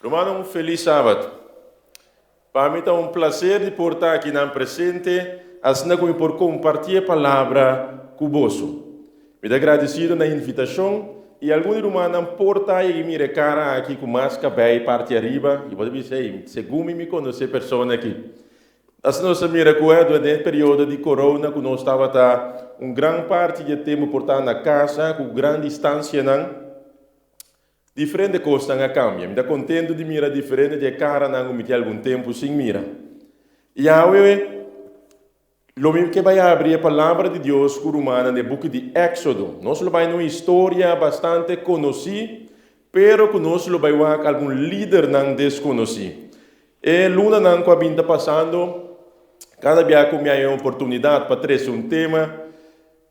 Rumannan un felis sabat. Pa mi ta un placer di por ta akinan presente asina cu mi por comparti e palabra cu boso. Mi ta agradecido na e invitacion y algun di rumannan por ta yega y mira e cara aki cu mas cabey parti ariba y bo ta bisa ey segun mi mi conoce e persona aki. Asina nos a mira cu durante e periodo di corona cu nos tabata un gran parti di e tempo por ta na casa cu gran distancianan. Diferente kosnan a kambia. Mi ta kontentu di mira diferente di e karanan ku mi tin algun tempu sin mira. I awe lo mi ke bai abri e Palabra di Dios ku rumannan den buki di Éksodo. Nos lo bai na un historia bastante konosí, pero ku nos lo bai wak algun lidernan deskonosí. E lunanan ku a bin ta pasando, kada bia ku mi haña un oportunidat pa trese un tema,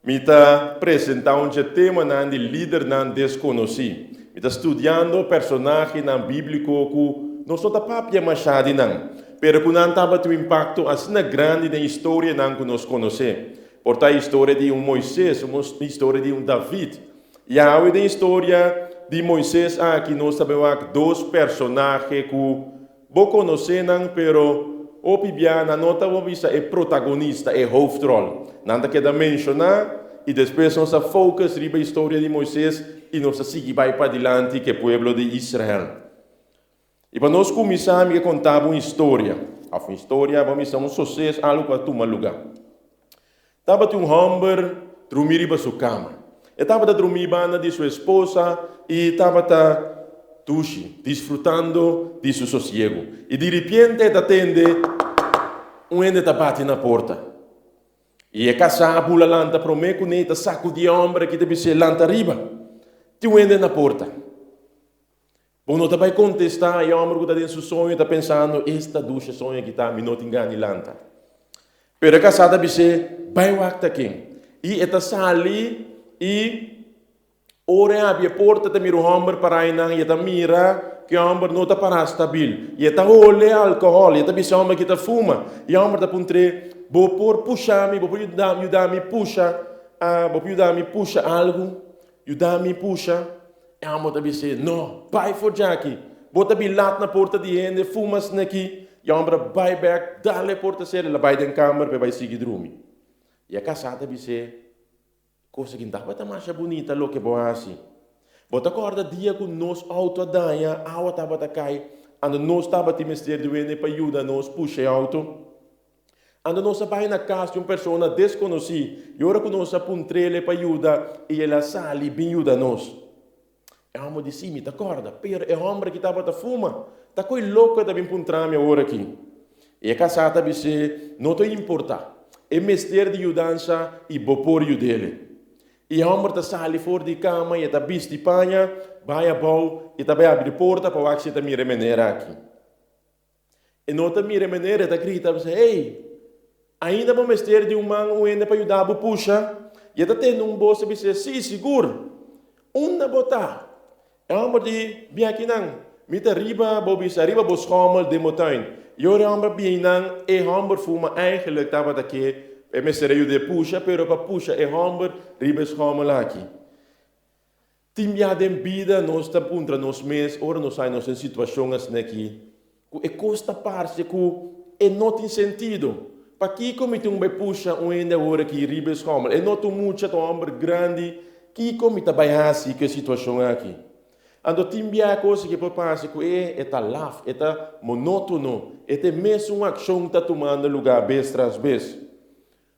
Mi ta presentá un dje temanan di lidernan deskonosí. Mi ta studiando personahenan bíbliko ku nos no ta papia mashá di nan, pero ku nan tabatin un impakto asina grandi den historianan ku nos konosé. Por ta historia di un Moisés, un historia di un David. I awe den historia di Moisés aki nos ta bin wak dos personahe ku Bo konosé nan, pero hopi bia nan no ta bo bisa e protagonista, e hoofdrol. Nan ta keda menshoná i despues nos a focus riba historia di Moisés i nos a sigui bai padilanti ku e pueblo di Israel. I pa nos kuminsá mi ke konta bo un historia, òf un historia, bo a bisa un soses, algu ku a tuma lugá. Tabatin un hòmber drumí riba su kama. E tabata drumí banda di su esposa i tabata dushi, disfrutando di su sosiegu. I diripiente e ta tende un hende ta bati na porta. I e kasá a bula lanta promé kuné i ta sakudí e hòmber aki ta bis'é, Lanta riba! Tin un hende na porta. Bo no ta bai kontestá, e hòmber ku ta den su soño ta pensando, Esta dushe soño aki ta, mi no tin gana di lanta. Pero e kasá ta bis'é, Bai wak ta ken. I e ta sali i ora e habri e porta ta mira un hòmber pará einan i e ta mira ku e hòmber no ta pará stabil. I e ta hole alkohòl i e ta bisa e hòmber ki ta fuma. I e hòmber ta puntr'é, Bo por pusha mi? Bo por yuda mi pusha? Bo por yuda mi pusha algu? Yuda mi pusha? E hòmber ta bis'é, No, bai for djaki! Bo ta bin lat na porta di hende, fuma sneki. E hòmber a bai bèk, dal e porta sera, el a bai den kamber pa e bai sigui drumi. I e kasá ta bis'é, Kos aki tabata masha bunita loke bo a hasi. Bo ta kòrda dia ku nos outo a daña, awa tabata kai, anto nos tabatin mester di un hende pa yuda nos pusha e outo? Anto nos a bai na kas di un persona deskonosí, i ora ku nos a puntr'el e pa yuda, i el a sali bin yuda nos. E hòmber di, Sí, mi ta kòrda, pero e hòmber aki tabata fuma. Ta koi loko e ta bin puntra mi awor aki. I e kasá ta bis'é, No ta importá. E mester di yudansa i bo por yud'el. I e hòmber ta sali for di kama i e ta bisti paña, bai abou i ta bai abri porta pa wak si e ta mira e manera aki. E no ta mira e manera, e ta grita, bisa, Hey! Ainda bo mester di un man un hende pa yuda bo pusha? I e ta tende un bos ta bis'é, Sí, sigur! Unda bo ta? E hòmber di, Bin akinan. Mi ta riba bo bisa, riba bo skòmel den bo tuin. I ora e hòmber a bin einan, e hòmber fuma eigenlijk tabata ke e mester a yud'é pusha, pero pa pusha e hòmber riba e skòmel aki. Tin bia den bida nos ta puntra nos mes ora nos haña nos den situashon asin'aki ku e kos ta parse ku e no tin sentido. Pakiko mi tin un bai pusha un hende awor aki riba e skòmel? E no ta un mucha, ta un hòmber grandi. Kiko mi ta bai hasi ku e situashon aki? Anto tin bia kos aki por parse ku e e ta laf, e ta monótono, e ta e mesun akshon ta tumando lugá bes tras bes.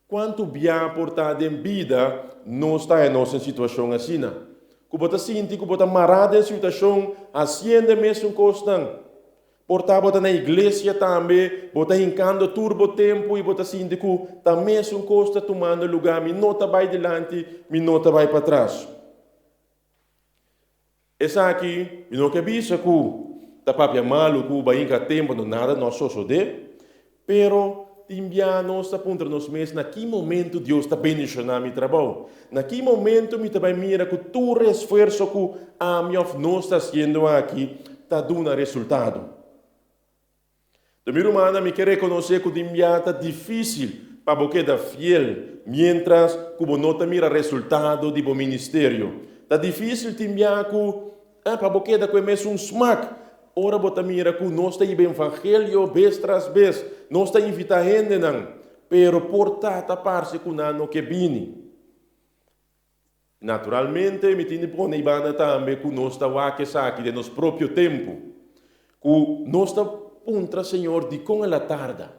Kuantu bia por ta den bida nos ta haña nos den situashon asina? Ku bo ta sinti ku bo ta mará den situashon hasiendo e mesun kosnan? Por ta bo ta na iglesia tambe, bo ta hinkando tur bo tempu i bo ta sinti ku ta mesun kos ta tumando lugá, mi no ta bai dilanti, mi no ta bai patras. Esaki mi no ke bisa ku ta papia malu ku bainka tempu no nada no a sosodé, pero tin bia nos ta puntra nos mes na ki momentu Dios ta bendishoná mi trabou? Na ki momentu mi ta bai mira ku tur esfuerso ku ami òf nos ta hasiendo aki ta duna resultado? Ta mi rumannan, mi ke rekonosé ku tin bia ta difísil pa bo keda fiel miéntras ku bo no ta mira resultado di bo ministerio. Ta difísil tin bia ku pa bo keda ku e mesun smak. Ora bo ta mira ku nos ta hiba evangelio bes tras bes, nos ta invitá hendenan, pero por ta ta parse ku nan no ke bini. Naturalmente mi tin di pone i banda tambe ku nos ta wak esaki den nos propio tempu, ku nos ta puntra Señor dikon el a tarda.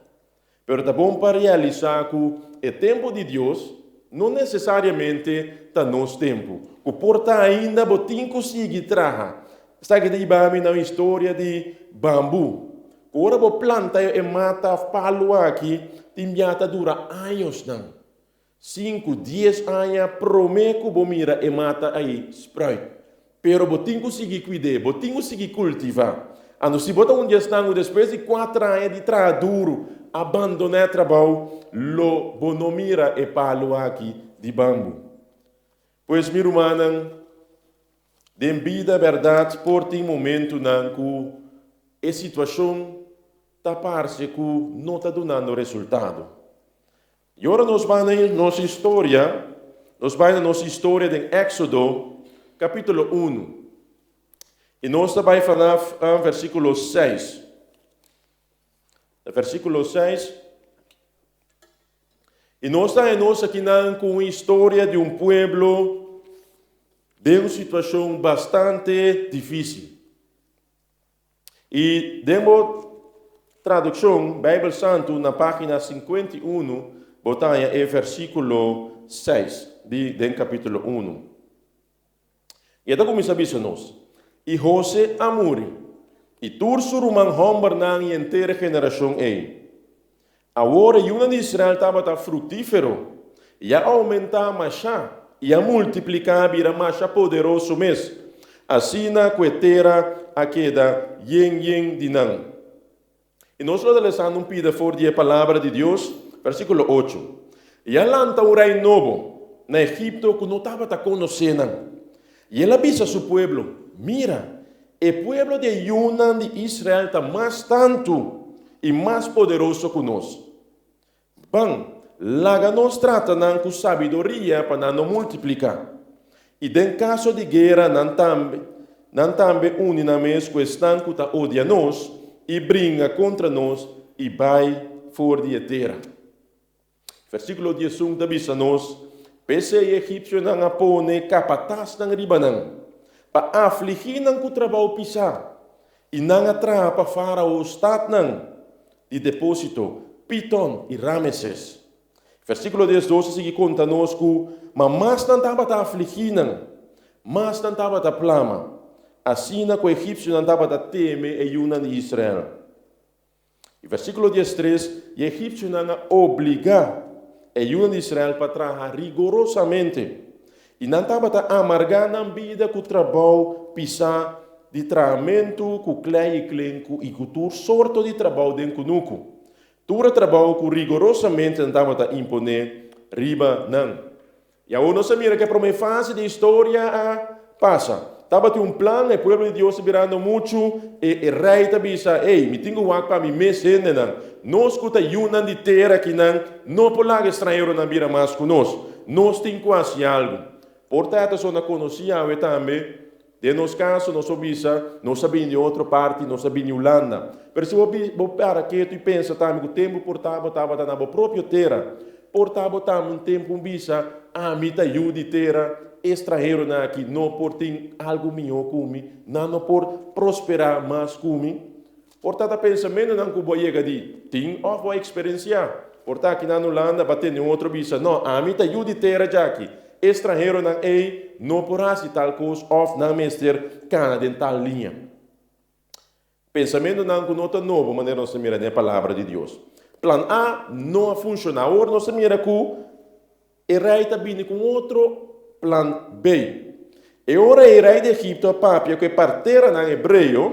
Pero ta bon pa realisá ku e tempu di Dios no nesesariamente ta nos tempu, ku por ta ainda bo tin ku sigui traha. Esaki ta hiba mi na un historia di bambu, ku ora bo planta e mata òf palu aki, tin bia ta dura añosnan, Sinku, dies aña promé ku bo mira e mata ei spruit. Pero bo tin ku sigui kuid'é, bo tin ku sigui kultivá. Anto si bo ta un di esnan ku despues di kuater aña di traha duru a bandoná e trabou, lo bo no mira e palu aki di bambu. Pues mi rumannan, den bida bèrdat por tin momentunan ku e situashon ta parse ku no ta dunando resultado. I ora nos bai na nos historia, nos bai na nos historia den Éxodo capítulo unu. I nos ta bai vanaf versículo seis. Versículo seis. I nos ta haña nos akinan ku un historia di un pueblo den un situashon bastante difísil. I den bo tradukshon Beibel Santu na página 51 bo ta haña e versíkulo 6 di den kapítulo 1. I e ta kuminsá bisa nos, I Hose a muri, i tur su ruman hòmbernan i henter e generashon ei. Awor e yunan di Israel tabata fruktífero, i a oumentá mashá, i a multipliká bira masha poderoso mes, asina ku e tera a keda yen yen di nan. I nos lo ta lesando un pida for di e Palabra di Dios, versíkulo ocho, I a lanta un rei nobo na Egipto ku no tabata konosé nan. I el a bisa su pueblo, Mira, e pueblo di e yunan di Israel ta mas tantu i mas poderoso ku nos. Ban, laga nos trata nan ku sabiduria pa nan no multipliká. I den kaso di guera nan tambe nan tambe uni nan mes ku esnan ku ta odia nos i bringa kontra nos i bai for di e tera. Versíkulo 11 ta bisa nos, P'esei e egipsionan a pone kapatasnan riba nan, pa afligí nan ku trabou pisá, i nan a traha pa Fárao statnan di depósito, Piton i Rameses. Versíkulo 12 ta sigui konta nos ku ma mas nan tabata afligí nan, mas nan tabata plama, asina ku e egipsionan tabata teme e yunan di Israel. I versíkulo 13, I e egipsionan a obligá e yunan di Israel pa traha rigorosamente, i nan tabata amargá nan bida ku trabou pisá di trahamentu ku klei i klenku i ku tur sorto di trabou den kunuku, tur e trabou ku rigorosamente nan tabata imponé riba nan. I awor nos a mira ku e promé fase di historia a pasa. Tabatin un plan, e pueblo di Dios ta birando muchu, e e rei ta bisa, Ey, mi tin ku wak pa mi mes hendenan. Nos ku ta yunan di tera akinan no por laga e strañeronan bira mas ku nos. Nos tin ku hasi algu. Por ta e ta konosí awe tambe. Den nos kaso nos por bisa, nos a bini di otro parti, nos a bini Hulanda. Pero si bo bo para ketu i pensa tambe ku tempu por ta bo tabata na bo propio tera, por ta bo tambe un tempu un bisa, Ami ta yu di tera, e stranheronan aki no por tin algu mihó ku mi, nan no por prosperá mas ku mi. Por ta ta pensamentunan ku bo a yega di tin òf bo a eksperensiá. Por ta aki na Hulanda bo a tende un otro bisa, No, ami ta yu di tera djaki. E stranheronan ei no por hasi tal kos òf nan mester kana den tal liña. Pensamentunan ku no ta nobo manera nos ta mira den e Palabra di Dios. Plan A no a funshoná. Awor nos ta mira ku E rei ta bini ku un otro plan B. E ora ei rei di Egipto a papia ku e parteranan hebreo,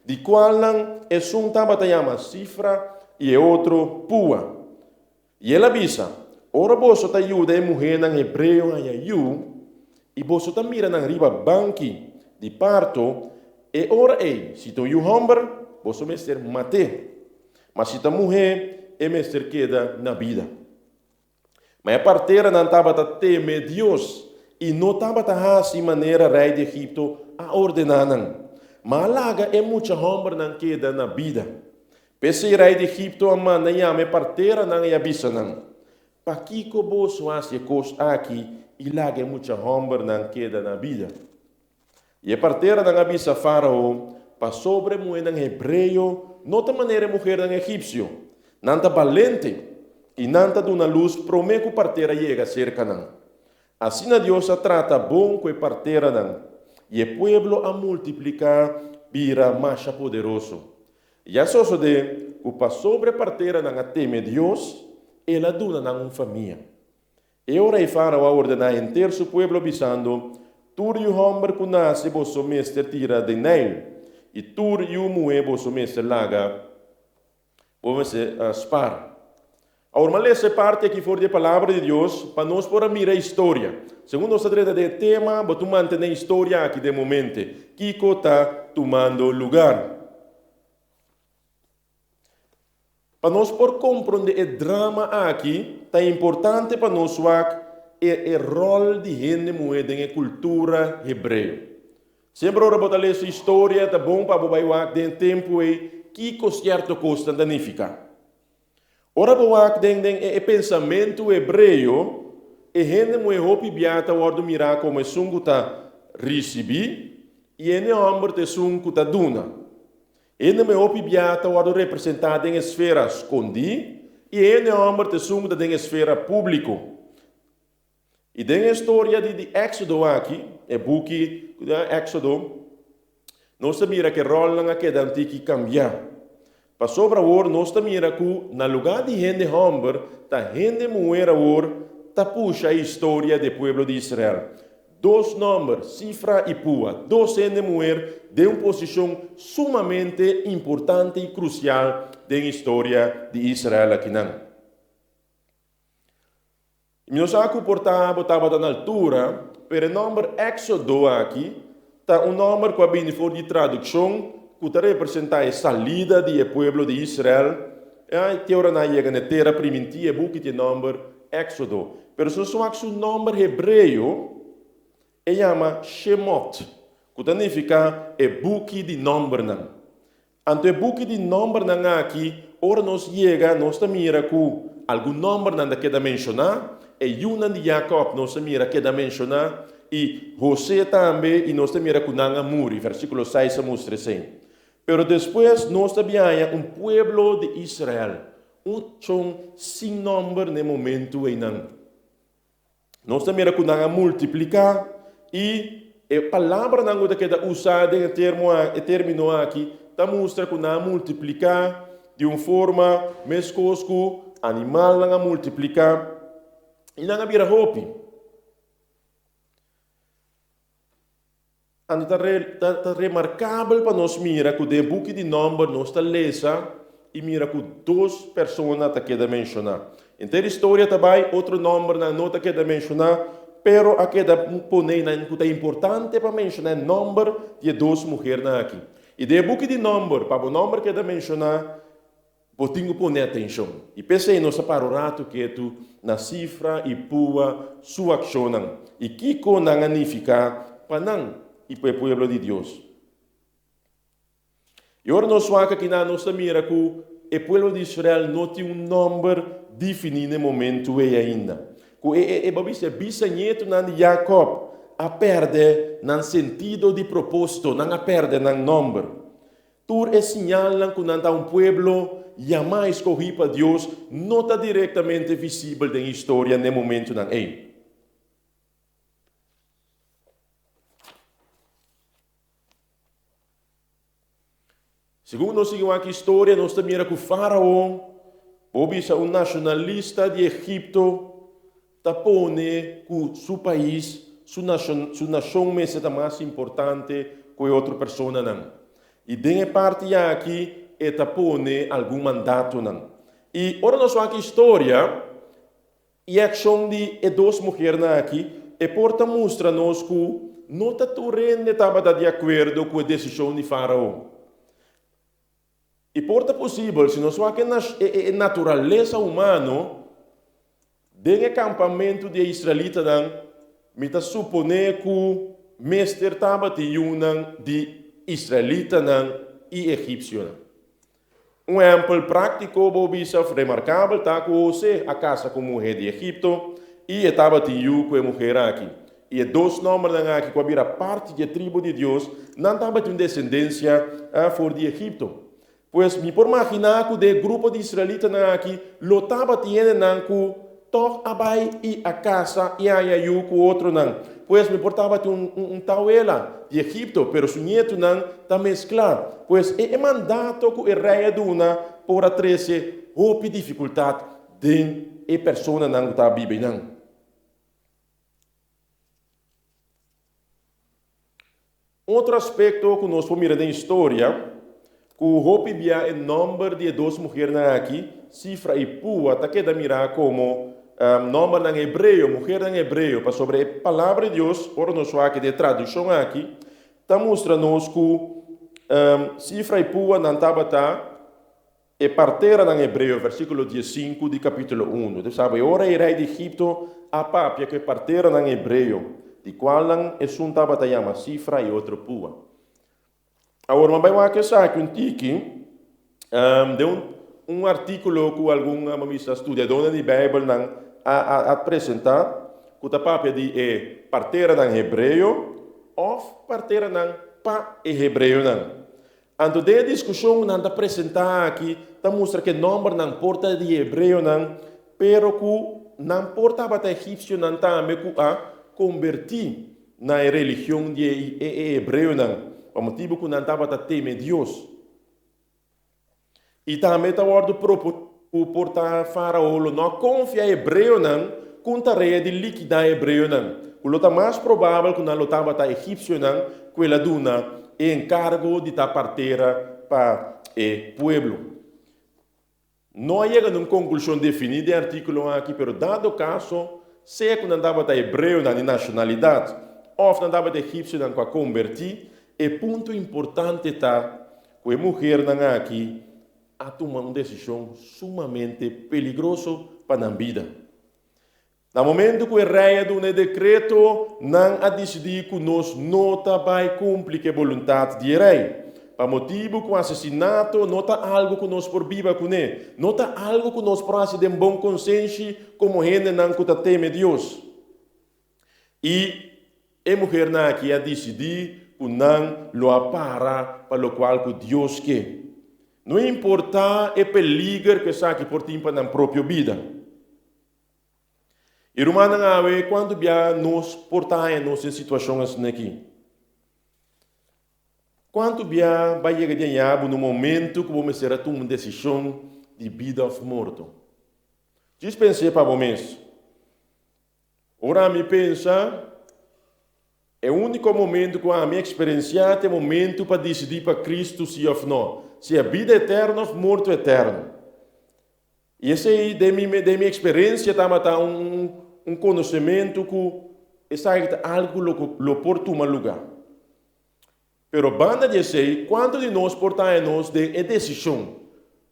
di kualnan esun tabata yama Sifra i e otro Pua. I el a bisa, Ora boso ta yuda e muhénan hebreo haña yu, i boso ta mira nan riba banki di parto, e ora ei, si ta un yu hòmber, boso mester mat'é, ma si ta muhé, e mester keda na bida. Ma e parteranan tabata teme Dios i no tabata hasi manera rei di Egipto a ordená nan. Ma a laga e mucha hòmbernan keda na bida. P'esei rei di Egipto a manda yama e parteranan i a bisa nan, Pakiko boso hasi e kos aki i laga e mucha hòmbernan keda na bida? I e parteranan a bisa Fárao, Pasobra e muhénan hebreo no ta manera e muhernan egipsio. Nan ta balente, i nan ta duna lus promé ku partera yega serka nan. Asina Dios a trata bon ku e parteranan, i e pueblo a multipliká bira masha poderoso. I a sosodé ku pasobra e parteranan a teme Dios, el a duna nan un famia. E ora ei Fárao a ordená henter su pueblo, bisando, Tur yu hòmber ku nase boso mester tira den Nijl, i tur yu muhé boso mester laga, bo mester spar. Awor mi a lesa e parti aki for di e Palabra di Dios pa nos por a mira e historia. Segun nos ta drenta den e tema, bo tin mantené e historia aki den momente. Kiko ta tumando lugar? Pa nos por komprondé e drama aki, ta importante pa nos wak e e ròl di hende muhé den e kultura hebreo. Semper ora bo ta lesa historia, ta bon pa bo bai wak den e tempu ei kiko sierto kosnan ta nifiká. Ora bo wak den den e pensamentu hebreo, e hende muhé hopi bia ta wòrdu mirá komo esun ku ta risibí i hende hòmber ta esun ku ta duna. Hende muhé hopi bia ta wòrdu representá den esfera skondí i hende hòmber ta esun ku ta den esfera públiko. I den e storia di di Éxodo aki, e buki Éxodo, nos ta mira ku e ròlnan a keda un tiki kambiá. Pasobra awor nos ta mira ku na lugá di hende hòmber, ta hende muher awor ta pusha e historia di e pueblo di Israel. Dos nòmber, Sifra i Pua, dos hende muher den un posishon sumamente importante i krusial den historia di Israel akinan. Mi no sa ku por ta bo tabata na altura, pero e nòmber Éksodo aki ta un nòmber ku a bini for di tradukshon ku ta representá e salida di e pueblo di Israel te ora nan a yega na e Tera Primintí. E buki tin e nòmber Éksodo. Pero si nos wak su nòmber hebreo, e yama Shemot, ku ta nifiká e buki di nòmbernan. Anto e buki di nòmbernan aki, ora nos yega, nos ta mira ku algun nòmbernan ta keda menshoná, e yunan di Jakòb nos ta mira keda menshoná, i Hosé tambe, i nos ta mira ku nan a muri, versíkulo seis a mustra esei. Pero despues nos ta bin haña un pueblo di Israel, un nashon sin nòmber na e momentu einan. Nos ta mira ku nan a multipliká i e palabranan ku ta keda usá den e termo e término aki ta mustra ku nan a multipliká di un forma meskos ku animalnan a multipliká i nan a bira hopi. Anto ta ta remarkabel pa nos mira ku den e buki di Nòmber nos ta lesa i mira ku dos persona ta keda menshoná. Henter historia ta bai, otro nòmbernan no ta keda menshoná, pero a keda pone nan ku ta importante pa menshoná e nòmber di e dos muhernan aki. I den e buki di Nòmber, pa bo nòmber keda menshoná, Bo tin ku pone atenshon. I p'esei nos a para un ratu ketu na sifra i pua su akshonnan i kiko nan a nifiká pa nan i pa e pueblo di Dios. I ora nos wak akinan nos ta mira ku e pueblo di Israel no tin un nòmber definí na e momentu ei ainda. Ku e e bo bisa e bisañetunan di Jakòb a pèrdè nan sentido di propósito, nan a pèrdè nan nòmber. Tur e siñalnan ku nan ta un pueblo yamá i skohí pa Dios no ta direktamente visibel den historia n'e momentunan ei. Segun nos sigui wak historia, nos ta mira ku Fárao, bo bisa un nashonalista di Egipto, ta pone ku su pais, su nashon, su nashon mester ta mas importante ku e otro personanan. I den e parti aki e ta pone algun mandatonan. I ora nos wak historia i e akshon di e dos muhernan aki, e por ta mustra nos ku no ta tur hende tabata di akuerdo ku e desishon di Fárao. I por ta posibel si nos wak e naturalesa humano den e kampamentu di e israelitanan, mi ta suponé ku mester tabatin yunan di. israelitanan i egipsionan. Un ehèmpel práktiko bo bisa òf remarkabel ta ku Hosé a kasa ku un muhé di Egipto i e tabatin yu ku e muher aki. I e dos nòmbernan aki ku a bira parti di e tribu di Dios, nan tabatin un desendensia for di Egipto. Pues mi por maginá ku den e grupo di israelitanan aki lo tabatin hendenan ku tòg a bai i a kasa i a haña yu ku otronan. Pues mi por tabatin un un tawela di Egipto, pero su ñetunan ta mesklá. Pues e e mandato ku e rei a duna por a trese hopi difikultat den e personanan ku ta biba einan. Otro aspekto ku nos por mira den historia, ku hopi bia e nòmber di e dos muhernan aki, Sifra i Pua, ta keda mirá komo nòmbernan hebreo, muhernan hebreo, pasobra e Palabra di Dios, ora nos wak den e tradukshon aki, ta mustra nos ku Sifra i Pua nan tabata E parteranan hebreo, versíkulo diesinku di kapítulo unu, ta bisa, E ora e rei di Egipto a papia ku e parteranan hebreo, di kualnan esun tabata yama Sifra i otro Pua. Awor, mi a bai wak esaki un tiki den un artíkulo ku algun bisa studiadónan di Beibelnan a a presentá, ku ta papia di e parteranan hebreo òf parteranan pa e hebreonan. Anto den e diskushon ku nan ta presentá aki ta mustra ku e nòmbernan por ta di hebreonan, pero ku nan por tabata egipsionan tambe ku a kombertí na e religion di e hebreonan pa motibu ku nan tabata teme Dios. I tambe ta wòrdu proponé ku por ta Fárao lo no a konfia hebreonan ku un tarea di likidá hebreonan, ku lo ta mas probabel ku nan lo tabata egipsionan ku el a duna e enkargo di ta partera pa e pueblo. No a yega na un konklushon definí den e artíkulo aki, pero dado kaso, sea ku nan tabata hebreonan di nashonalidat òf nan tabata egipsionan ku a kombertí, e punto importante ta Ku e muhernan aki a tuma un desishon sumamente peligroso pa nan bida. Na momentu ku e rei a duna e dekreto, nan a disidí ku nos no ta bai kumpli ku e boluntat di e rei. Pa motibu ku asesinato no ta algu ku nos por biba kuné, no ta algu ku nos por hasi den bon konsenshi komo hendenan ku ta teme Dios. I e muhernan aki a disidí ku nan lo a para pa lokual ku Dios ke, no importá e peliger ku esaki por tin pa nan propio bida. I rumannan awe, kuantu bia nos por ta haña nos den situashon asin'aki? Kuantu bia bai yega di haña bo na un momentu ku bo mester a tuma un desishon di bida òf morto? Djis pens'é pa bo mes. Ora mi pensa, e úniko momentu ku ami eksperensiá ta e momentu pa disidí pa Kristu sí òf nò, sea bida eterno òf morto eterno. I esei den mi den mi eksperensia tabata un un konosementu ku esaki ta algu ku lo lo por tuma lugá. Pero banda di esei, kuantu di nos por ta haña nos den e desishon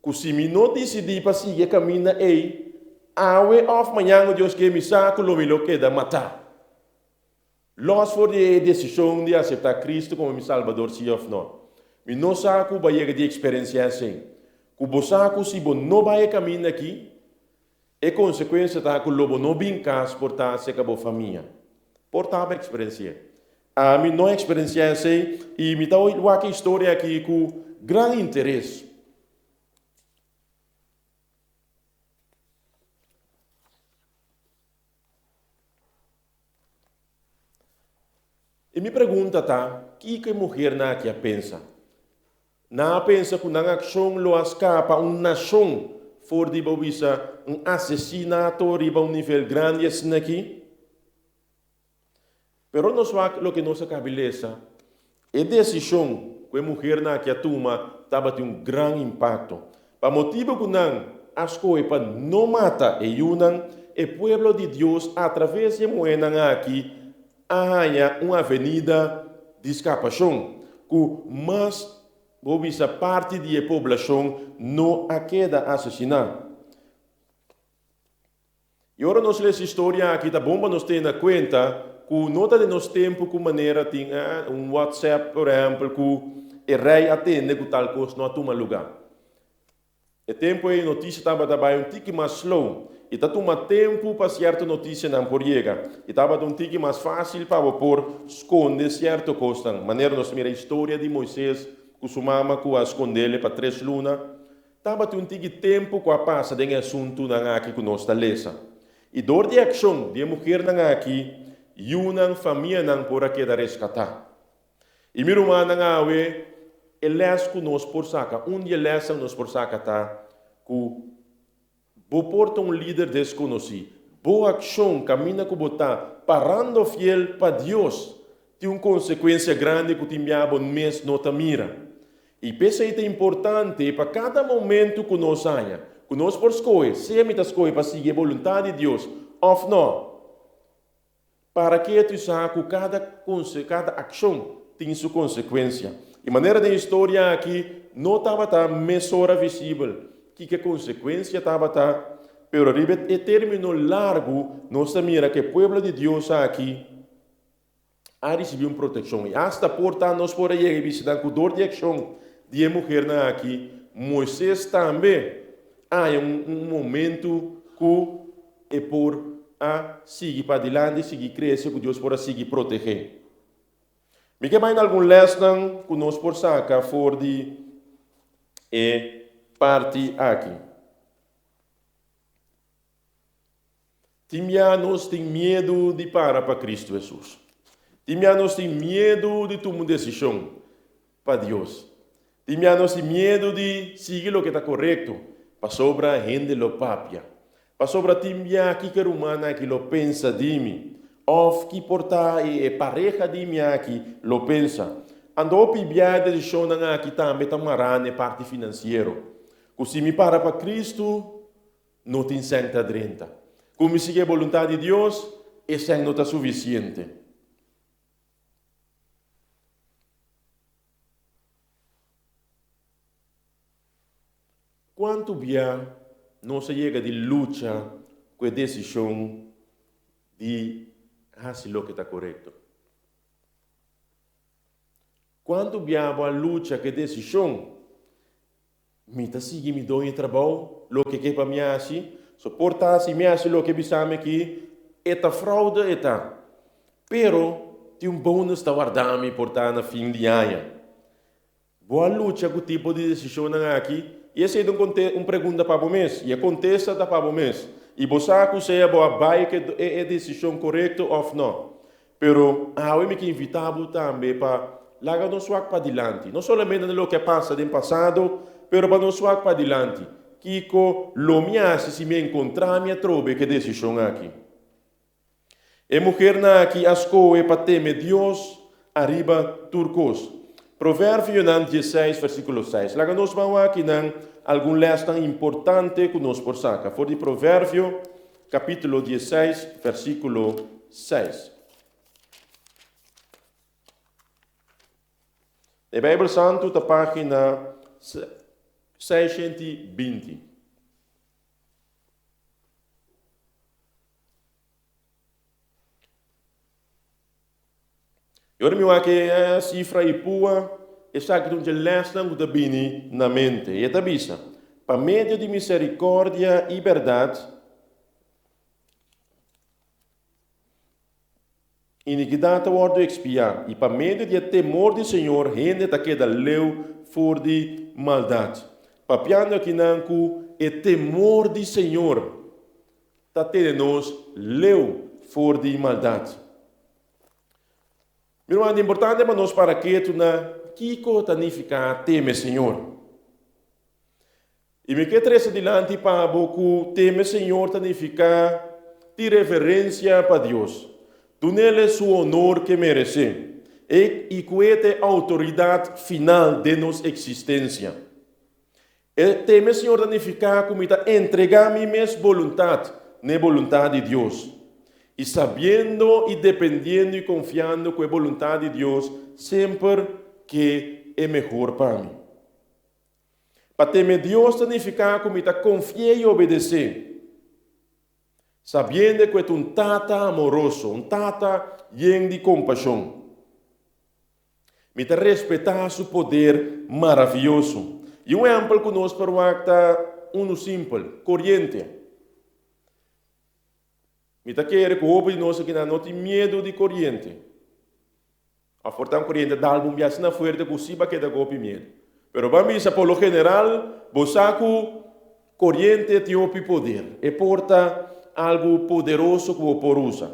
ku si mi no disidí pa sigui e kaminda ei, awe òf mañan ku Dios ke mi sa ku lo mi lo keda matá? Lòs for di e desishon di aseptá Kristu komo mi Salbador sí òf nò. Mi no sa ku bo a yega di eksperensiá esei. Ku bo sa ku si bo no bai e kaminda akí, e konsekuensia ta ku lo bo no bin kas por ta serka bo famia. Por ta bo eksperensi'é. Ami no a eksperensiá esei i mi ta wak e historia aki ku gran interes. I mi pregunta ta, kiko e muhernan aki a pensa? Nan a pensa ku nan akshon lo a skapa un nashon for di bo bisa un asesinato riba un nivel grandi asina aki? Pero nos wak loke nos a kabi lesa, e desishon ku e muhernan aki a tuma tabatin un gran impakto. Pa motibu ku nan a skohe pa no mata e yunan, e pueblo di Dios atraves di e muhernan aki a haña un avenida di skapashon ku mas bo bisa parti di e poblashon no a keda asesiná. I ora nos lesa historia aki ta bon pa nos tene na kuenta ku no ta den nos tempu ku manera tin un WhatsApp por ehèmpel ku. e rei a tende ku tal kos no a tuma lugá. E tempu ei notisia tabata bai un tiki mas slow i ta tuma tempu pa sierto notisianan por yega i tabata un tiki mas fásil pa bo por skonde sierto kosnan, manera nos mira historia di Moises ku su mama ku a skondele pa tres luna. Tabatin un tiki tempu ku a pasa den e asuntunan aki ku nos ta lesa. I dor di e akshon di e muhernan aki, yunan, famianan por a keda reskatá. I mi rumannan awe, e lès ku nos por saka, un di e lèsnan nos por saka ta ku bo por ta un lider deskonosí. Bo akshon kaminda ku bo ta parando fiel pa Dios tin un konsekuensia grandi ku tin bia bo mes no ta mira. I p'esei ta importante pa kada momentu ku nos haña, ku nos por skohe, sea mi ta skohe pa sigui e boluntat di Dios òf nò. Para ketu i sa ku kada kada akshon tin su konsekuensia. I manera den historia aki no tabata mesora visibel kiko e konsekuensia tabata, pero riba e término largu nos ta mira ku e pueblo di Dios aki a risibí un protekshon. I asta por ta nos por a yega i bisa nan ku dor di akshon di e muhernan aki, Moises tambe a haña un momentu ku e por a sigui padilanti, sigui krese, ku Dios por a sigui protegé. Mi ke bai na algun lèsnan ku nos por saka for di e parti aki. Tin bia nos tin miedu di para pa Kristu Hesus. Tin bia nos tin miedu di tuma un desishon pa Dios. Tin bia nos tin miedu di sigui loke ta korekto, pasobra hende lo papia. Pasobra tin bia kiko e rumannan aki lo pensa di mi, òf ki por ta e pareha di mi aki lo pensa. Anto hopi bia e desishonnan aki tambe ta mará na e parti finansiero, ku si mi para pa Kristu, No tin sèn ta drenta. Ku mi sigui e boluntat di Dios, e sèn no ta sufisiente. Kuantu bia nos a yega di lucha ku e desishon di hasi loke ta korekto? Kuantu bia bo a lucha ku e desishon Mi ta sigui mi doño e trabou, loke ke pa mi hasi. So por ta si mi hasi loke bisa mi aki, e ta fraude e ta. Pero tin un bonus ta warda mi por ta na fin di aña. Bo a lucha ku tipo di desishonnan aki? I esei ta un konte un pregunta pa bo mes, i e kontesta ta pa bo mes. I bo sa ku sea bo a bai ku e e desishon korekto òf nò. Pero awe mi ke invitá bo tambe pa laga nos wak padilanti, no solamente na loke a pasa den pasado, pero pa nos wak padilanti. Kiko lo mi hasi si mi enkontrá mi atrobe ku e desishon aki? E muhernan aki a skohe pa teme Dios ariba tur kos. Proverbionan dieseis versíkulo seis. Laga nos ban wak akinan algun lèsnan importante ku nos por saka for di Proverbio Capítulo dieseis, versículo seis. E Bijbel Santu ta página 620. I ora mi wak e sifra i pua, esaki ta un dje lèsnan ku ta bini na mente. I e ta bisa, Pa medio di miserikòrdia i bèrdat, inikidat ta wòrdu ekspiá, i pa medio di e temor di Señor hende ta keda leu for di maldat. Papiando akinan ku e temor di Señor ta tene nos leu for di maldat. Mi ruman, ta importante pa nos para ketu na kiko ta nifiká teme Señor. I mi ke trese dilanti pa bo ku teme Señor ta nifiká tin reverensia pa Dios, dun'El su honor ke meresé, e i ku e ta e outoridat final den nos eksistensia. E teme Señor ta nifiká ku mi ta entregá mi mes boluntat n'e boluntat di Dios, i sabiendo i dependiendo i konfiando ku e boluntat di Dios semper ke e mehor pa mi. Pa teme Dios ta nifiká ku mi ta konfi'é i obedes'é, sabiendo ku e ta un Tata amoroso, un Tata yen di kompashon. Mi ta respetá su poder maravioso. I un ehèmpel ku nos por wak ta unu simpel, koriente. Mi ta kere ku hopi di nos akinan no tin miedu di koriente. Òf por ta un koriente dal bo un bia asina fuerte ku si bo a keda ku hopi miedu. Pero ban bisa por lo general bo sa ku koriente tin hopi poder. E por ta algu poderoso ku bo por usa.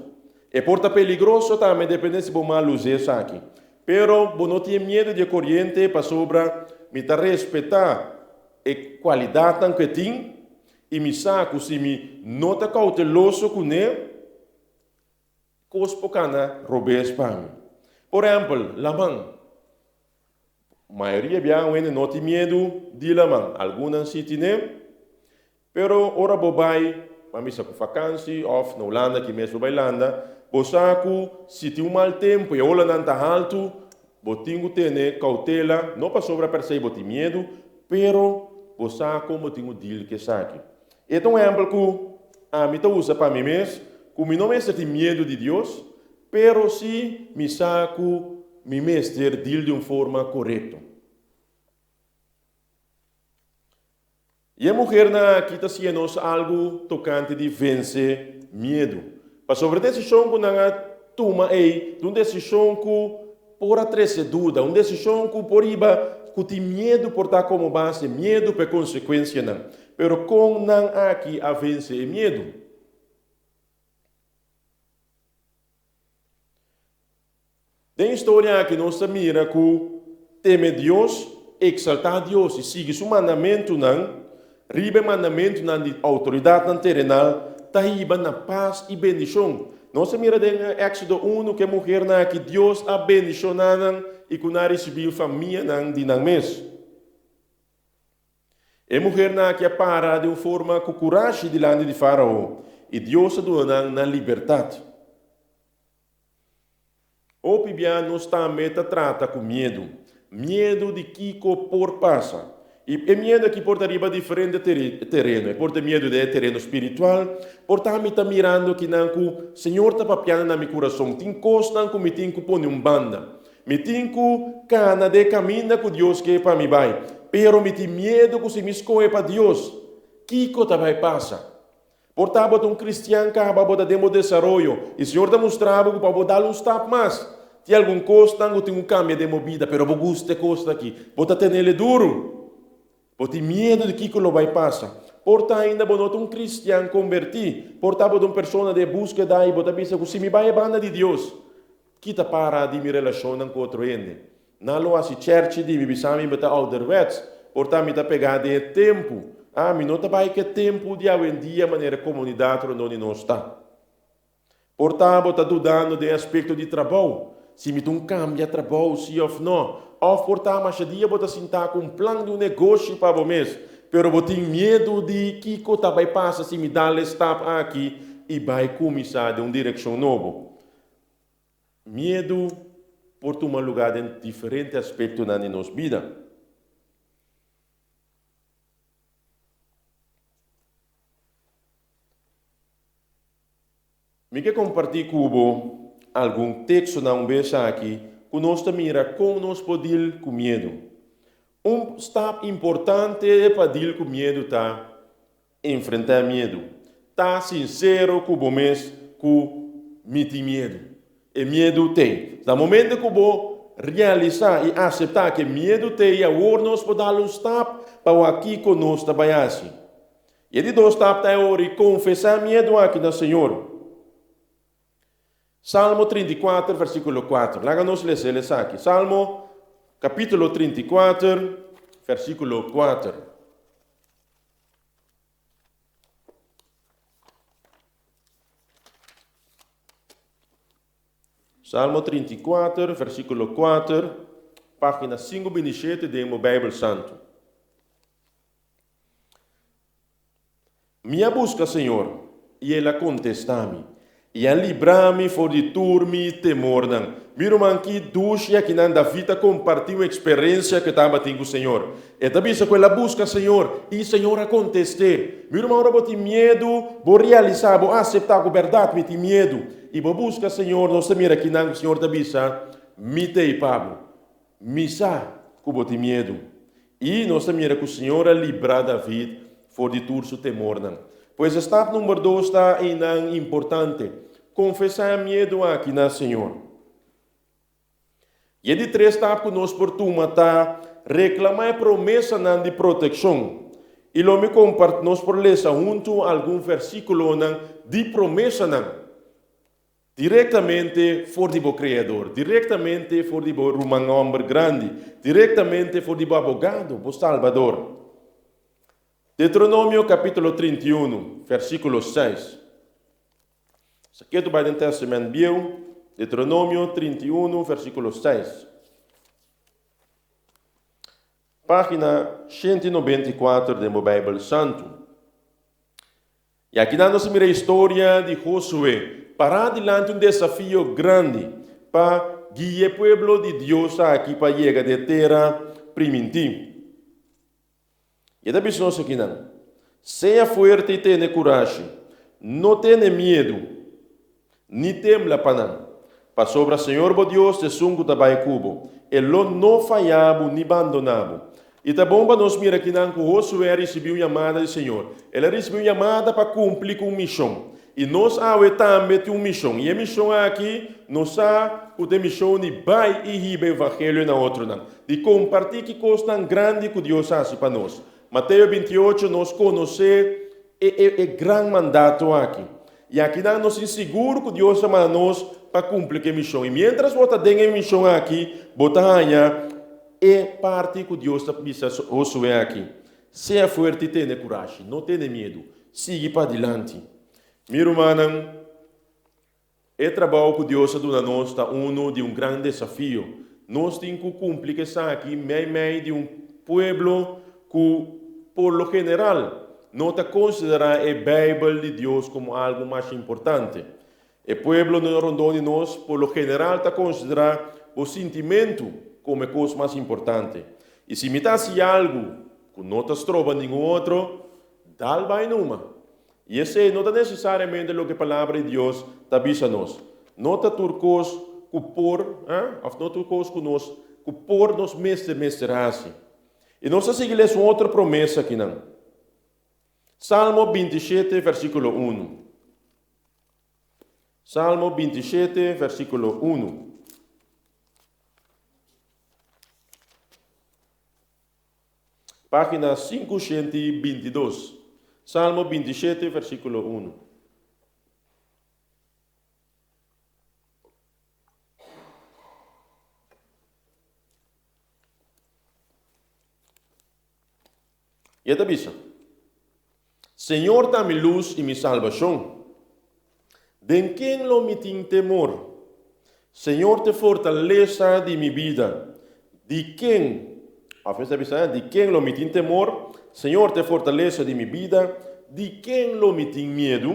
E por ta peligroso tambe depende si bo mal usa esaki. Pero bo no tin e miedu di e koriente pasobra mi ta respetá e kualidatnan ku e tin i mi sa ku si mi no ta kouteloso kuné, kos por kana robes pa mi. Por ehèmpel, laman. Mayoria bia un hende no tin miedu di laman. Algunnan si tine. Pero ora bo bai, ban bisa ku fakansi òf na Hulanda aki mes bo bai landa, bo sa ku si tin un mal tempu i e olanan ta haltu, bo tin ku tene koutela, no pasobra per se bo tin miedu, pero bo sa kon bo tin ku deal ku esaki. E ta un ehèmpel ku ami ta usa pa mi mes, ku mi no mester tin miedu di Dios, pero si mi sa ku mi mester deal di un forma korekto. I e muhernan aki ta siña nos algu tokante di vense miedu. Pasobra e desishon ku nan a tuma ei ta un desishon ku por a trese duda, un desishon ku por hiba ku tin miedu por ta komo base, miedu pa e konsekuensianan. Pero kon nan aki a vense e miedu? Den historia aki nos ta mira ku teme Dios, eksaltá Dios i sigui su mandamentunan riba e mandamentunan di outoridatnan terenal ta hiba na pas i bendishon. Nos ta mira den Éksodo unu ku e muhernan aki Dios a bendishoná nan i ku nan a risibí famianan di nan mes. E muhernan aki a para den un forma ku kurashi dilanti di Fárao i Dios a duna nan nan libertat. Hopi bia nos tambe ta trata ku miedu. Miedu di kiko por pasa. I e miedu aki por ta riba diferente tereno. E por ta miedu den e tereno spiritual. Por ta mi ta mirando kinan ku Señor ta papiando na mi kurason. Tin kosnan ku mi tin ku pone un banda. Mi tin ku kana den e kaminda ku Dios ke pa mi bai. Pero mi tin miedu ku si mi skohe pa Dios, kiko ta bai pasa? Por ta bo ta un kristian kaba bo ta den bo desaroyo i Señor ta mustra bo ku pa bo dal un stap mas tin algun kosnan ku tin ku kambia den bo bida pero bo gusta e kosnan aki bo ta tenele duru bo tin miedu di kiko lo bai pasa por ta ainda bo no ta un kristian kombertí por ta bo ta un persona den e buskeda i bo ta bisa ku si mi bai e banda di Dios ki ta para di mi relashonnan ku otro hende Nan lo hasi chèrchi di mi, bisa mi, Bo ta ouderwets. Por ta mi ta pegá den e tempu. Ah, mi no ta bai ku e tempu di awendia manera e komunidat rondó di nos ta. Por ta bo ta dudando den e aspekto di trabou, si mi ta un kambia trabou, si òf nò. Òf por ta masha dia bo ta sintá ku un plan di un negoshi pa bo mes, pero bo tin miedu di kiko ta bai pasa si mi dal e stap aki i bai kuminsá den un direkshon nobo. Miedu por tuma lugá den diferente aspektonan di nos bida. Mi ke kompartí ku bo algun tekstonan un bes aki ku nos ta mira kon nos por dil ku miedu. Un stap importante pa dil ku miedu ta Enfrentá e miedu. Ta sinsero ku bo mes ku mi tin miedu. E miedu t'ei. Na momento ku bo realisá i aseptá ku e miedu t'ei, awor nos por dal un stap pa wak kiko nos ta bai hasi. I e di dos stap ta e ora di konfesá e miedu aki na Señor. Salmo 34, versíkulo 4. Laga nos lesa el esaki. Salmo kapítulo 34, versíkulo 4. Salmo 34, versíkulo 4, página 527 den bo Bijbel Santu. Mi a buska Señor, i El a kontestá mi, i a libra mi for di tur mi temornan. Mi ruman, ki dushi akinan David a kompartí un eksperensia ku e tabatin ku Señor. E ta bisa ku el a buska Señor, i Señor a kontest'é. Mi ruman, ora bo tin miedu, bo realisá, bo aseptá ku bèrdat mi tin miedu, i bo buska Señor, nos ta mira akinan ku Señor ta bisa, Mi t'ei pa bo. Mi sa ku bo tin miedu. I nos ta mira ku Señor a libra David for di tur su temornan. Pues e stap number dos ta einan importante, konfesá e miedu aki na Señor. I e di tres stap ku nos por tuma ta reklamá e promesanan di protekshon. I lo mi kompart nos por lesa huntu algun versíkulonan di promesanan direktamente for di bo Kreador, direktamente for di bo ruman hòmber grandi, direktamente for di bo abogado, bo Salbador. Deuteronomio kapítulo 31, versíkulo 6. Esaki ta bai den Tèstamènt Bieu, Deuteronomio 31, versíkulo 6. Página 194 den bo Beibel Santu. I akinan nos a mira e historia di Josué pará dilanti un desafio grandi pa guia e pueblo di Dios aki pa yega den e tera primintí. I e ta bisa nos akinan, Sea fuerte i tene kurashi, no tene miedu, ni tembla pa nan, pasobra Señor bo Dios ta esun ku ta bai ku bo, e lo no faya bo ni bandoná bo. I ta bon pa nos mira kinan ku Josué a risibí un yamada di Señor. El a risibí un yamada pa kumpli ku un mishon. I nos awe tambe tin un mishon. I e mishon aki nos sa ku ta e mishon di bai i hiba e evangelio na otronan, di kompartí ki kosnan grandi ku Dios a hasi pa nos. Mateo 28 nos konosé e e gran mandato aki. I akinan nos tin sigur ku Dios a manda nos pa kumpli ku e mishon. I miéntras bo ta den e mishon aki, bo ta haña e parti ku Dios ta bisa Josué aki, Sea fuerte i tene kurashi, no tene miedu, sigui padilanti. Mi rumannan, e trabou ku Dios a duna nos ta unu di un gran desafio. Nos tin ku kumpli ku esaki meimei di un pueblo ku por lo general no ta konsiderá e Beibel di Dios komo algu masha importante. E pueblonan rondó di nos por lo general ta konsiderá bo sintimentu komo e kos mas importante. I si mi ta hasi algu ku no ta stroba ningun otro, dal bai numa. I esei no ta nesesariamente loke Palabra di Dios ta bisa nos. No ta tur kos ku por, òf no tur kos ku nos ku por nos mester mester hasi. I nos ta sigui lesa un otro promesa akinan. Salmo 27, versíkulo 1. Salmo 27, versíkulo 1. Página 522. Salmo 27, versíkulo 1. I e ta bisa, Señor ta mi lus i mi salbashon. Den ken lo mi tin temor? Señor ta e fortalesa di mi bida. Di ken, òf e ta bisa, di ken lo mi tin temor? Señor ta e fortalesa di mi bida. Di ken lo mi tin miedu?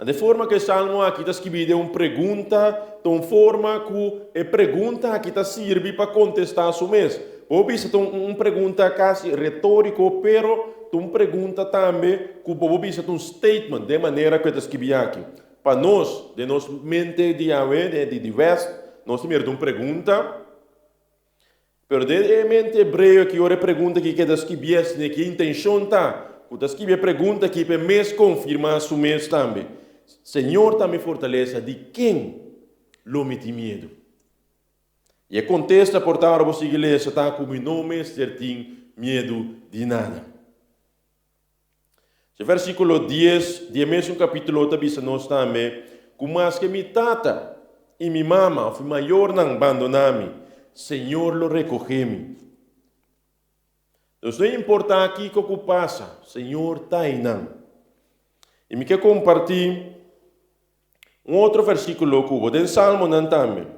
De forma ku e salmo aki ta skibí den un pregunta, ta un forma ku e pregunta aki ta sirbi pa kontestá su mes. Bo bisa ta un pregunta kasi retóriko, pero ta un pregunta tambe ku bo por bisa ta un statement den manera ku e ta skibí aki. Pa nos, den nos mente di awe, di west, nos ta mira ta un pregunta. Pero den e mente hebreo aki ora e pregunta aki keda skibi esne ki e intencion ta cu ta skibi e pregunta aki pa e mes confirma su mes tambe, Señor ta mi fortalesa, di ken lo mi tin miedu? Y e contesta por ta ora bo sigui lesa ta cu mi no mester tin miedu di nada. E versíkulo dies di e mesun kapítulo ta bisa nos tambe ku maske mi tata i mi mama òf mi mayornan bandoná mi, Señor lo rekohé mi. Nos no importá kiko ku pasa, Señor ta einan. I mi ke kompartí un otro versíkulo ku bo den Salmonan tambe.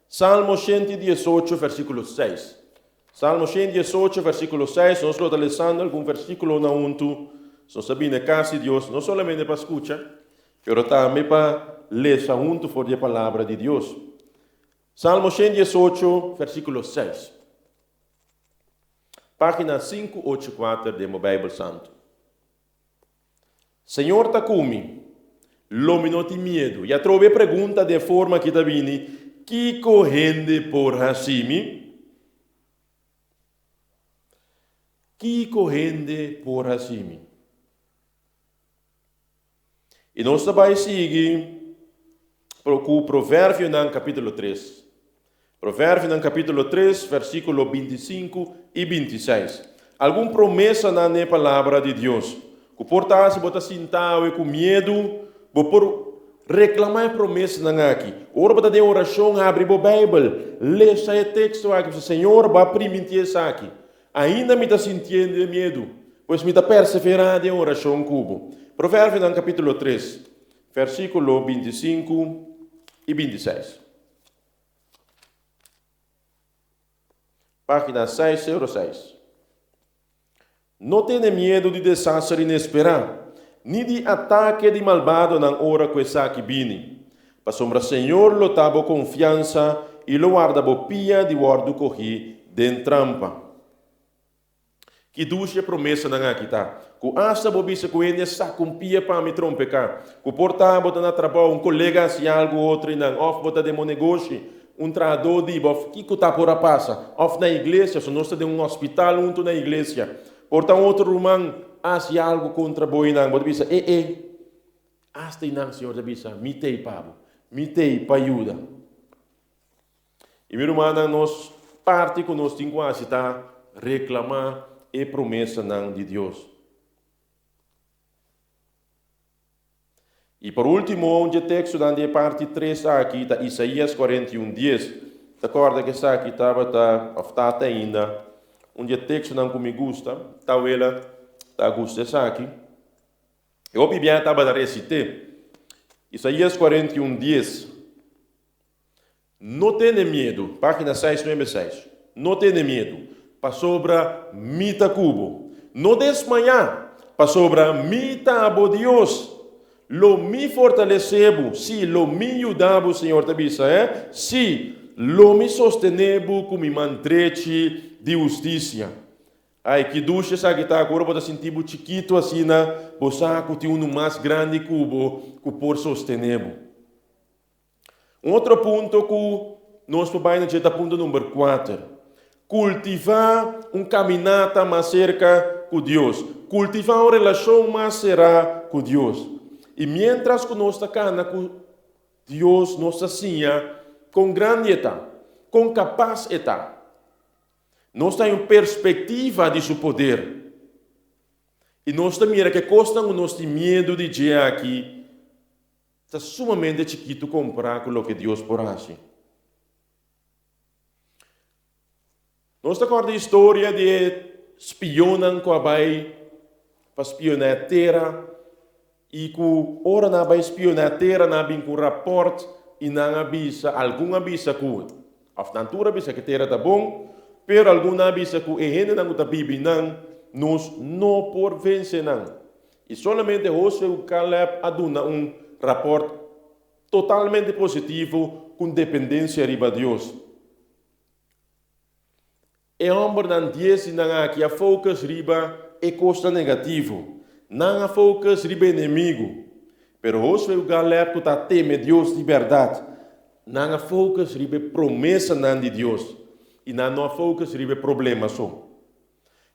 Salmo 118, versíkulo 6. Salmo 118, versíkulo 6, nos lo ta lesando algun versíkulonan huntu. Nos ta bini kas di Dios no solamente pa skucha, pero tambe pa lesa huntu for di e Palabra di Dios. Salmo 118, versíkulo 6. Página 584 den bo Beibel Santu. Señor ta ku mi, lo mi no tin miedu. I atrobe e pregunta den e forma aki ta bini. Kiko hende por hasi mi? Kiko hende por hasi mi? I nos ta bai sigui ku Proverbionan kapítulo tres. Proverbionan kapítulo tres, versíkulo bintisinku i bintiseis. Algun promesanan den e Palabra di Dios ku por ta si bo ta sinta awe ku miedu, bo por reklamá e promesanan aki. Ora bo ta den orashon, habri bo Beibel, lesa e teksto aki, bisa, Señor, bo a primintí esaki. Ainda mi ta sintiendo e miedu, pues mi ta perseverá den orashon ku bo. Proverbionan kapítulo tres, versíkulo bintisinku i bintiseis. Página seis sero seis. No tene miedu di desaster inesperá, ni di atake di malbadonan ora ku esaki bini, pasobra Señor lo ta bo konfiansa i lo warda bo pia di wòrdu kohí den trampa. Ki dushi e promesanan aki ta, ku asta bo bisa ku hende a saka un pia pa mi trompeká, ku por ta bo ta na trabou, un kolega hasi algu otro i nan, òf bo ta den bo negoshi, un trahadó di bo, òf kiko ta por a pasa, òf na iglesia, so nos ta den un hospital huntu na iglesia, por ta un otro ruman hasi algu kontra bo i nan, bo ta bisa, E e, asta i nan Señor ta bisa, mi t'ei pa bo, mi t'ei pa yuda. I mi rumannan, nos parti ku nos tin ku hasi ta reklamá e promesanan di Dios. I por último, un dje tekstonan di e parti tres aki ta Isaías 41, dies. Ta kòrda ku esaki tabata, òf ta te ainda, un dje tekstonan ku mi gusta. Ta wela ta gusta esaki. E hopi biaha tabata resit'é. Isaías 41, dies. No tene miedu, página seis nuebe seis, No tene miedu, pasobra mi ta ku bo. No desmayá, pasobra mi ta bo Dios. Lo mi fortalesé bo, sí, lo mi yuda bo, Señor ta bisa, eh, sí, lo mi sostené bo ku mi man drechi di hustisia. Ai, ki dushi esaki ta, ku ora bo ta sinti bo chikitu asina, bo sa ku tin unu mas grandi ku bo ku por sostené bo. Un otro punto ku nos por bai na dje ta punto number kuater. Kultivá un kaminata mas serka ku Dios. Kultivá un relashon mas será ku Dios. I miéntras ku nos ta kana ku Dios, nos ta siña kon grandi e ta, kon kapas e ta. Nos ta haña un perspektiva di su poder. I nos ta mira ku e kosnan ku nos tin miedu di dje aki Ta sumamente chikitu kompará ku loke Dios por hasi. Nos ta kòrda historia di e spionnan ku a bai pa spioná e tera i ku ora nan a bai spioná e tera nan a bin ku un rapòrt i nan a bisa, algun a bisa ku, òf nan tur a bisa ku e tera ta bon, pero algun nan a bisa ku e hendenan ku ta biba einan nos no por vense nan. I solamente Hosue ku Kalèb a duna un rapòrt totalmente positivo ku un dependensia riba Dios. E hòmbernan dies di nan aki a focus riba e kosnan negativo. Nan a focus riba enemigu. Pero Hosue ku Kalèb ku ta teme Dios di bèrdat, nan a focus riba e promesanan di Dios i nan no a focus riba e problema so.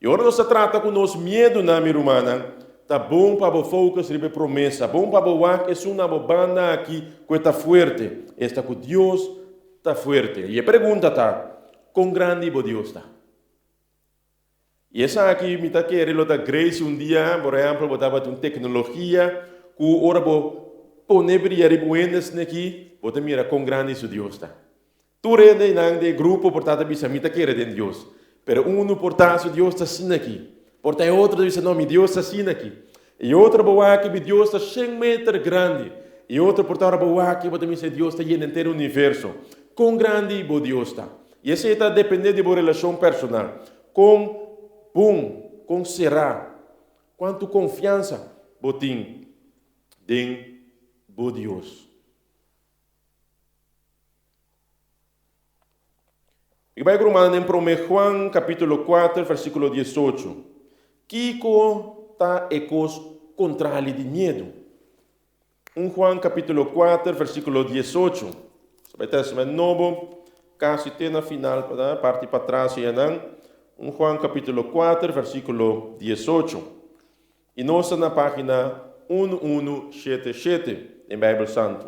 I ora nos ta trata ku nos miedunan, mi rumannan, ta bon pa bo focus riba e promesa, bon pa bo wak esun na bo banda aki ku e ta fuerte, esta ku Dios ta fuerte. I e pregunta ta, Kon grandi bo Dios ta? I esaki mi ta kere lo ta great si un dia, por ehempel, bo tabatin un teknologia ku ora bo pone bria riba un hende asina aki, bo ta mira kon grandi su Dios ta. Tur hende einan den e grupo por ta ta bisa, Mi ta kere den Dios. Pero unu por ta, Su Dios ta asina aki. Por ta e otro ta bisa, No, mi Dios ta asina aki. E otro bo wak, Mi Dios ta shen meter grandi. E otro por ta ora bo wak, bo ta bisa, E Dios ta yena henter universo. Kon grandi bo Dios ta? I esei ta depende di bo relashon personal. Kon bon, kon será, kuantu konfiansa bo tin den bo Dios. Mi bai ku rumannan den Promé Juan kapítulo kuater versíkulo diesocho. Kiko ta e kos kontrali di miedu? Un Juan kapítulo kuater versíkulo diesocho. Bai Testament Nobo, kasi te na final, parti patras einan, 1 Juan kapítulo 4, versíkulo 18. I nos ta na página 1177 den Beibel Santu.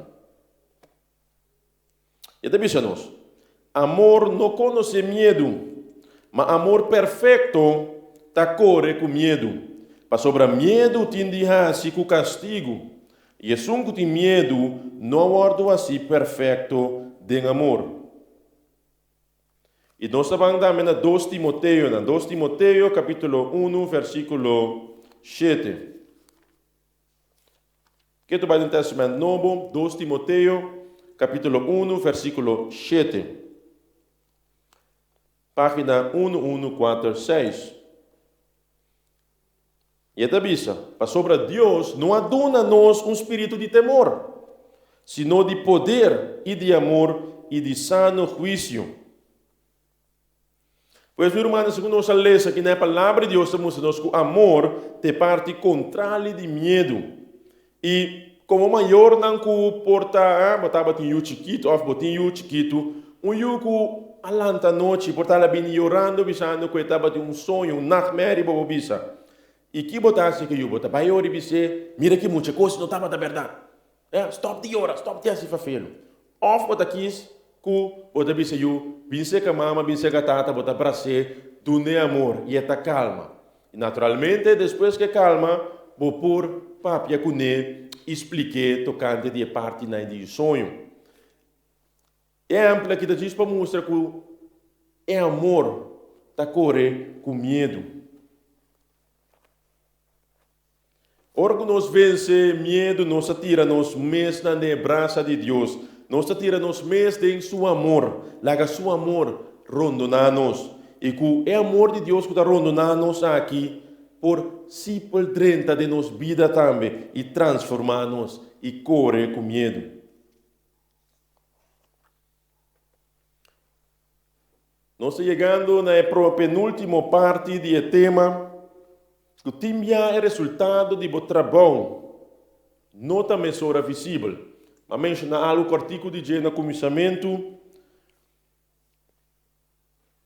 E ta bisa nos, Amor no konosé miedu, ma amor perfekto ta kore ku miedu, pasobra miedu tin di hasi ku kastigu, i esun ku tin miedu no a wòrdu hasí perfekto den amor. I nos ta ban tambe na dos Timoteo, na dos Timoteo kapítulo unu versíkulo shete. Ke ta bai den Testament Nobo, dos Timoteo kapítulo unu versíkulo shete. Página unu unu kuater seis. I e ta bisa, Pasobra Dios no a duna nos un spiritu di temor, sino di poder i di amor i di sano huisio. Pues, mi rumannan, segun nos a lesa aki na e Palabra di Dios ta mustra nos ku amor ta e parti kontrali di miedu. I komo mayornan ku por ta, bo tabatin yu chikitu òf bo tin yu chikitu, un yu ku a lanta anochi por ta la bini yorando bisando ku e tabatin un soño, un nachtmerrie bo por bisa. I ki bo ta hasi ku e yu? Bo ta bai ora i bis'é, Mira ki mucha kos no tabata bèrdat. Stòp di yora, stòp di hasi fafelu. Òf bo ta kis ku bo ta bisa yu, Bin seka mama, bin seka tata, bo ta bras'é, dun'é amor i e ta kalma. I naturalmente despues ku e kalma, bo por papia kuné i splik'é tokante di e partinan di yu soño. E ehèmpel aki ta djis pa mustra ku e amor ta kore ku miedu. Ora ku nos vense miedu, nos ta tira nos mesnan den e brasa di Dios. Nos ta tira nos mes den Su amor. Laga Su amor rondoná nos. I ku e amor di Dios ku ta rondoná nos aki por sipel drenta den nos bida tambe i transformá nos i kore ku miedu. Nos ta yegando na e penúltimo parti di e tema ku tin bia e resultado di bo trabou no ta mesora visibel. M'a menshoná algu kòrtiku di dje na kuminsamentu,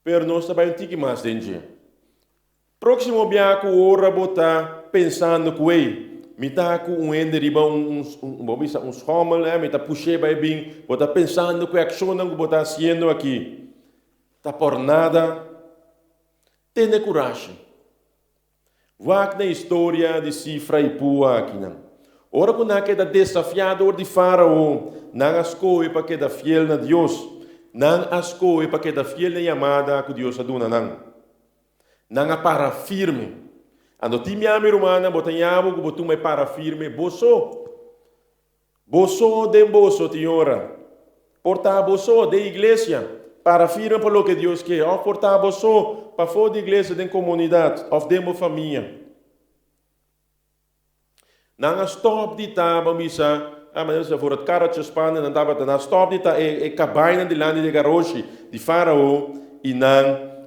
pero nos ta bai un tiki mas den dje. Próksimo bia ku ora bo ta pensando ku ei, mi ta ku un hende riba un, un, bo bisa un schommel, eh, mi ta push'é bai bin, bo ta pensando ku e akshonnan ku bo ta hasiendo aki ta por nada, tene kurashi. Wak na historia di Sifra i Pua akinan. Ora ku nan a keda desafiá dor di Fárao, nan a skohe pa keda fiel na Dios. Nan a skohe pa keda fiel na e yamada ku Dios a duna nan. Nan a para firme. Anto tin bia mi rumannan bo ta yabo ku bo tuma e para firme bo so. Bo so den boso tin ora. Por ta bo so den iglesia, para firme pa loke Dios ke, òf por ta bo so pafó di iglesia den komunidat òf den bo famia. Nan a stòp di ta, bo bisa, ah, manera bisa voor het karretje spannen, nan tabata, nan a stòp di ta e, e kabainan dilanti di e garoshi di Fárao i nan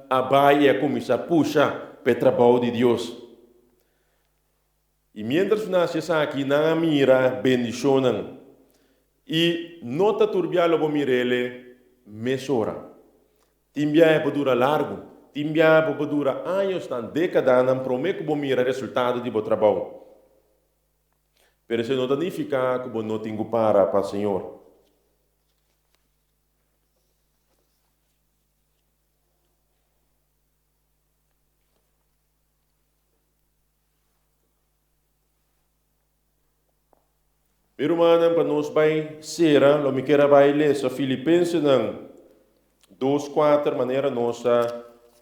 a bai i a kuminsá pusha pa e trabou di Dios. I miéntras nan hasi esaki, nan a mira bendishonnan. I no ta tur bia lo bo mir'ele mesora. Tin biaha e por dura largu, tin biaha bo por dura añosnan, dékadanan promé ku bo mira resultado di bo trabou. Pero esei no ta nifiká ku bo no tin ku para pa Señor. Mi rumannan, pa nos bai sera, lo mi kier a bai lesa Filipensenan dos kuater manera nos a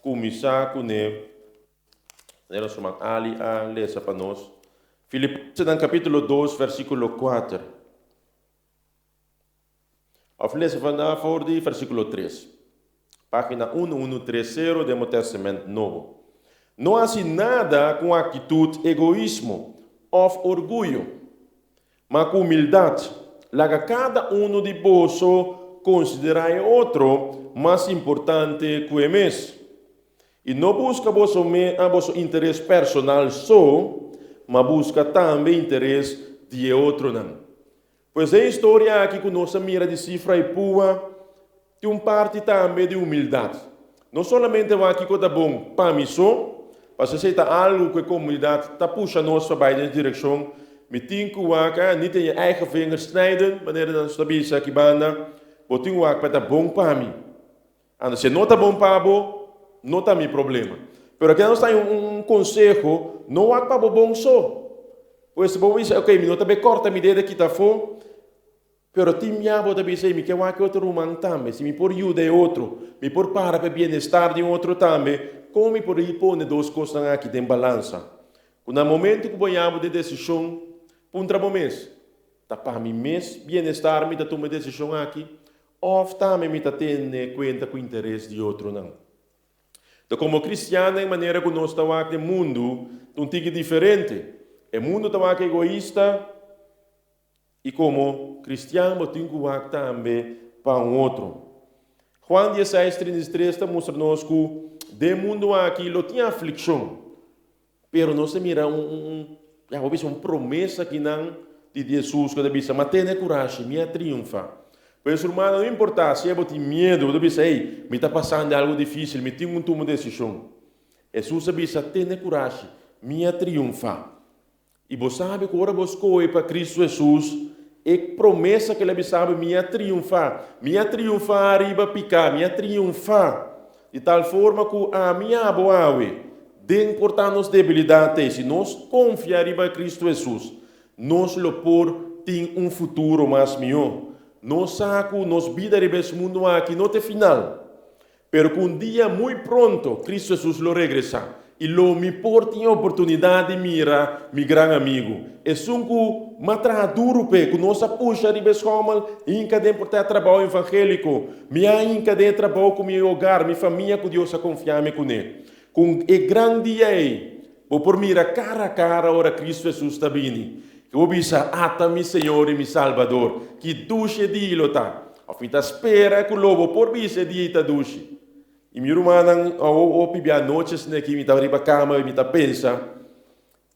kuminsá kuné, manera nos ruman Ali a lesa pa nos. Filipensenan kapítulo dos versíkulo kuater. Òf lesa for di versíkulo tres, página unu unu tres sero den bo Tèstamènt Nobo. No hasi nada ku un aktitut egoismo òf orguyo, ma ku humildat laga kada unu di boso konsiderá e otro mas importante ku e mes. I no buska boso boso interes personal so, ma buska tambe interes di e otronan. Pues e historia aki ku nos a mira di Sifra i Pua tin un parti tambe di humildat. No solamente wak kiko ta bon pa mi so, pasobra esei ta algu ku e komunidat ta pusha nos pa bai den es direkshon, mi tin ku wak, niet in je eigen vinger snijden, manera nan ta bisa aki banda, bo tin wak pa e ta bon pa mi. Anto si e no ta bon pa bo, no ta mi problema. Pero aki nos ta haña un konseho, no wak pa bo bon so. Pues bo bisa, ok, mi no ta be kòrta mi dede kita afó, pero tin bia bo ta bisa, ey, mi ke wak e otro ruman tambe. Si mi por yuda e otro, mi por para pa e bienestar di un otro tambe, kon mi por pone dos kosnan aki den balansa? Ku na momento ku bo haña bo den desishon, puntra bo mes, Ta pa mi mes bienestar mi ta tuma e desishon aki? Òf tambe mi ta tene kuenta ku interes di otronan? Ta komo kristiannan e manera ku nos ta wak den mundu ta un tiki diferente. E mundu ta wak egoista i komo kristian bo tin ku wak tambe pa un otro. Juan dieseis, 33 ta mustra nos ku den mundu aki lo tin aflikshon. Pero nos ta mira un, un, ya bo bisa un promesa akinan di Jesus ku ta bisa, Ma tene kurashi, mi a triunfa. Pues rumannan, no importa si abo tin miedu, bo ta bisa, Ey, mi ta pasando algu difisil, mi tin un tuma desishon. Jesus a bisa, Tene kurashi, mi a triunfa. I bo sabi ku ora bo skohe pa Kristu Hesus, e promesa ku el a bisa bo, Mi a triunfá, mi a triunfá riba piká, mi a triunfá, di tal forma ku ami abo awe, den por ta nos debilidat ei, si nos konfia riba Kristu Hesus, nos lo por tin un futuro mas mihó. Nos sa ku nos bida riba es mundu aki no ta e final. Pero ku un dia muy pronto Cristo Jesus lo regresá, i lo mi por tin e oportunidat di mira mi gran amigu, esun ku m'a traha duru p'e, ku nos a pusha riba e schòmel hinka den por ta e trabou evangéliko. Mi a hinka den e trabou ku mi hogar, mi famia ku Dios a konfia mi kuné. Ku e gran dia ei, bo por mira kara a kara ora Cristo Jesus ta bini. Ku bo bisa, Ata mi Señor i mi Salbador! Ki dushi e dia lo ta! Of mi ta spera ku lo bo por bisa e dia ei ta dushi. I mi rumannan, awo hopi bia anochi asina aki mi ta riba kama i mi ta pensa,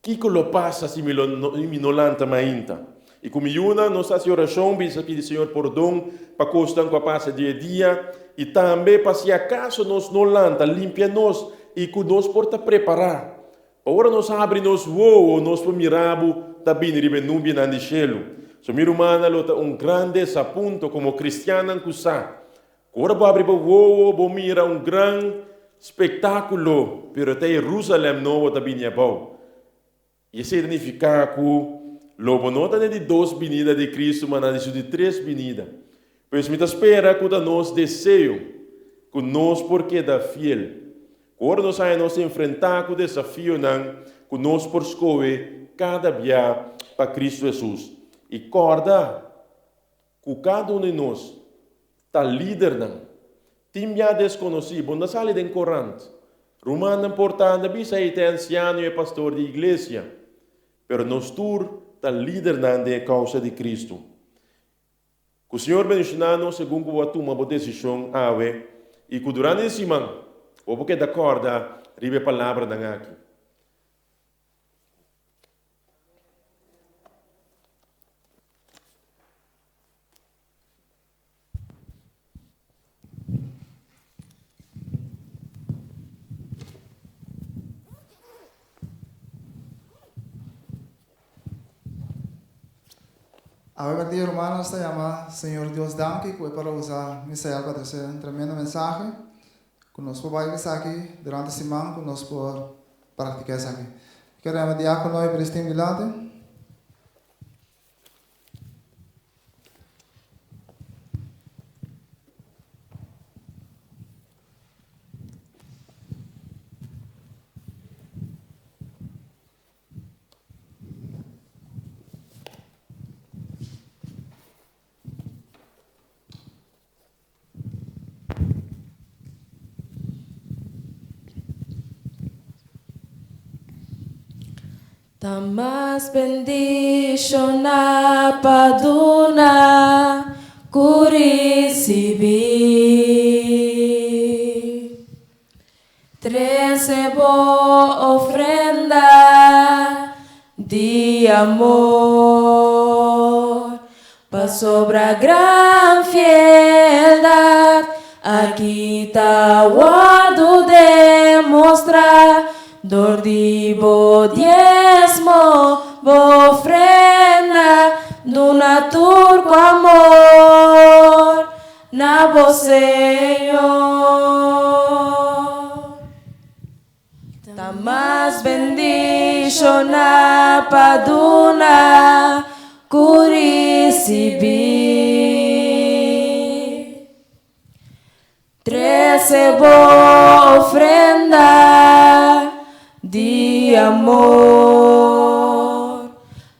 Kiko lo pasa si mi lo mi no lanta mainta? I ku mi yunan nos ta hasi orashon bisa pidi Señor pordon pa kosnan ku a pasa di e dia i tambe pa si akaso nos no lanta limpia nos i ku nos por ta prepará pa ora nos habri nos wowo nos por mira bo ta bini riba e nubianan di shelu. So mi rumannan lo ta un gran desapunto komo kristiannan ku sa ku ora bo habri bo wowo bo mira un gran spektakulo pero ta Jerusalem nobo ta bini abou. I esei ta nifiká ku lo bo no ta den di dos binida di Kristu ma na di su di tres binida. Pues mi ta spera ku ta nos deseo ku nos por keda fiel. Ku ora nos haña nos enfrentá ku desafionan ku nos por skohe kada bia pa Kristu Hesus. I kòrda ku kada un di nos ta lidernan. Tin bia deskonosí, bo no ta sali den korant. Rumannan por ta anda bisa ei ta e ansiano i e pastor di iglesia. Pero nos tur ta lidernan den e kousa di Kristu. Ku Señor bendishoná nos segun ku bo a tuma bo desishon awe i ku durante di siman bo por keda kòrda riba e palabranan aki. Awe merdia rumannan nos ta yama Señor Dios danki ku e por a usa Misael pa trese un tremendo mensahe ku nos por bai ku esaki durante siman ku nos por praktika esaki. Mi ker yama diakono i Pristin dilanti. Ta mas bendishoná pa duna ku risibí. Trese bo ofrenda di amor. Pasobra gran fieldad aki ta wòrdu demostrá dor di bo diesmo, bo ofrenda, duna tur ku amor na bo Señor. Ta mas bendishoná pa duna ku risibí. Trese bo ofrenda di amor,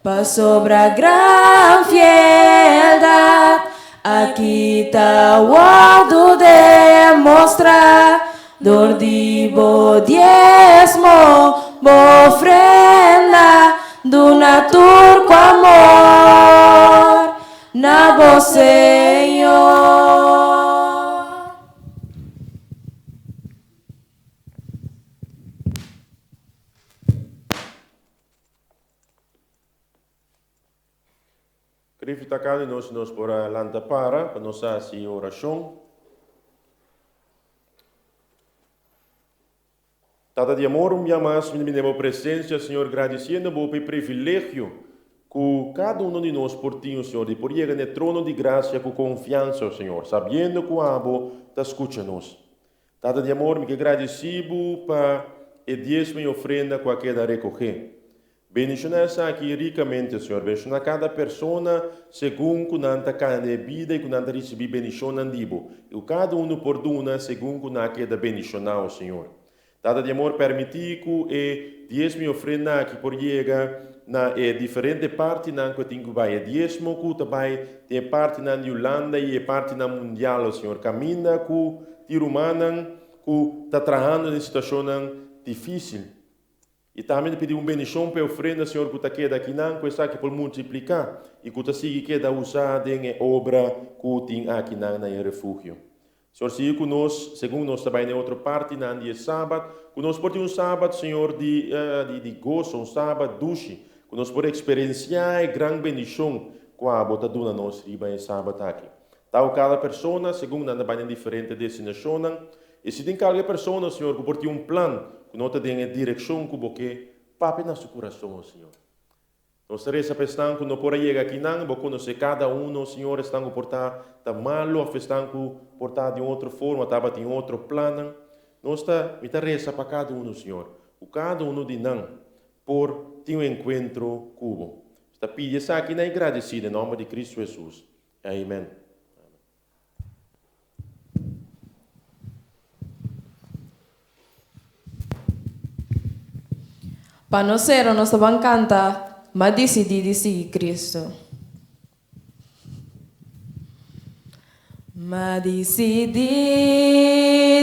pasobra gran fieldad aki ta wòrdu demostrá Dor di bo diesmo, bo ofrenda, duna tur ku amor na bo Señor. Griffith ta kaba di nos si nos por a lanta para pa nos hasi orashon. Tata di amor, un bia mas mi ta bini den bo presensia, Señor, gradisiendo bo pa e privilegio ku kada uno di nos por tin, o Señor, di por yega na e trono di grasia ku konfiansa, o Señor, sabiendo ku abo ta skucha nos. Tata di amor, mi ke gradisí bo pa e diesmo i ofrenda ku a keda rekogé. Bendishoná esaki rikamente, Señor. Bendishoná kada persona segun ku nan ta kana den e bida i ku nan ta risibí bendishonnan di Bo, i ku kada unu por duna segun ku nan a keda bendishoná, o Señor. Tata di amor, permití ku e diesmo i ofrenda aki por yega na e diferente partinan ku e tin ku bai, e diesmo ku ta bai den e partinan di Hulanda i e partinan mundial, o Señor, kaminda ku tin rumannan ku ta trahando den situashonnan difísil. I tambe ta pidi un bendishon pa e ofrenda, Señor, ku ta keda akinan, ku esaki por multipliká i ku ta sigui keda usá den e obra ku tin akinan na e refugio. Señor, sigui ku nos segun nos ta bai na e otro partinan di e Sabat, ku nos por tin un Sabat, Señor, di di goso, un Sabat dushi, ku nos por eksperensiá e gran bendishon ku abo ta duna nos riba e Sabat aki. Tau kada persona segun nan ta bai na diferente destinashonnan, I si tin kalke persona, Señor, ku por tin un plan ku no ta den e direkshon ku Bo ke, papia na su kurason, o Señor. Nos ta resa pa esnan ku no por a yega akinan, Bo konosé kada uno, Señor, esnan ku por ta ta malu òf esnan ku por ta di un otro forma tabatin otro plannan. Nos ta, mi ta resa pa kada uno, Señor, ku kada uno di nan por tin un enkuentro ku Bo. Mi ta pidi esaki na i gradisí den nòmber di Kristu Hesus. Amen. Pa nos sera nos ta ban canta M'a dicidi di sigui Cristo. M'a dicidi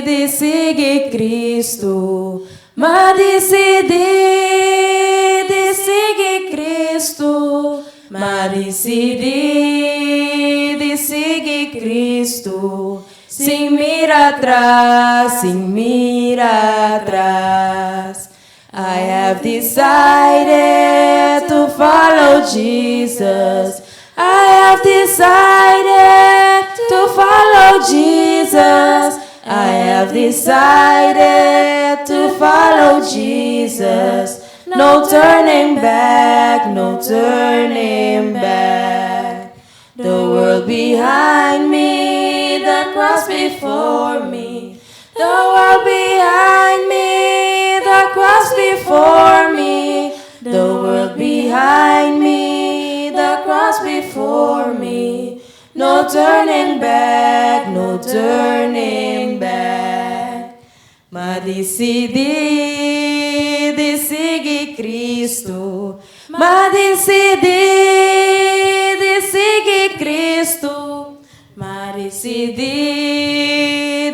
di sigui Cristo. M'a dicidi di sigui Cristo. M'a disidí di sigui Cristo sin mira atras, sin mira atras. I have decided to follow Jesus. I have decided to follow Jesus. I have decided to follow Jesus. No turning back, no turning back. The world behind me, the cross before me. The world behind me, the cross before me. The world behind me, the cross before me. No turning back, no turning back. M'a disidí di sigui Cristo. M'a disidí di sigui Cristo. M'a disidí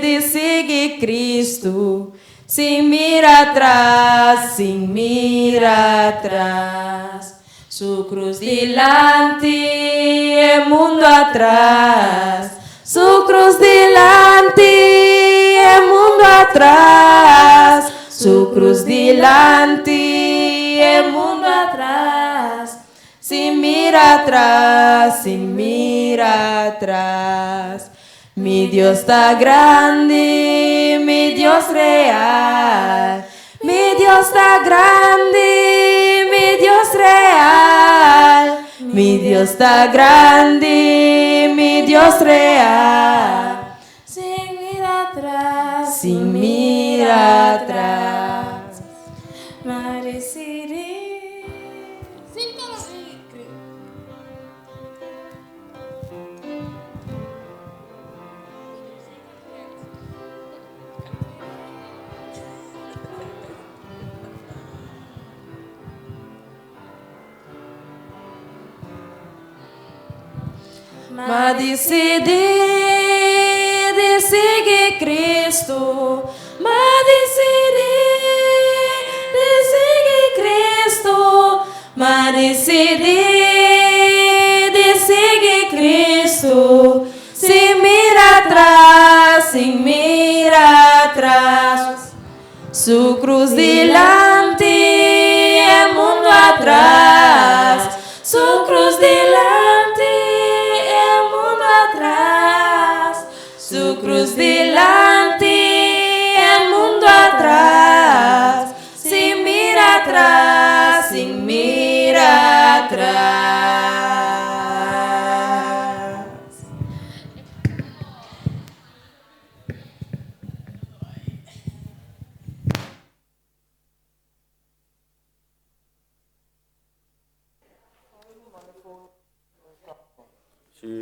di sigui Cristo. Sin mira atras, sin mira atras. Su cruz dilanti, e mundo atras. Su cruz dilanti, e mundo atras. Su cruz dilanti, e mundo atras. Sin mira atras, sin mira atras. Mi Dios ta grandi, mi Dios real. Mi Dios ta grandi, mi Dios real. Mi Dios ta grandi, mi Dios real. Sin mira atras, Sin mira atras. M'a disidí. Sin M'a disidí di sigui Kristu. M'a disidí di sigui Kristu. M'a disidí di sigui Kristu. Sin mira atras, sin mira atras. Su krus dilanti, e mundu atras. Su krus dilanti.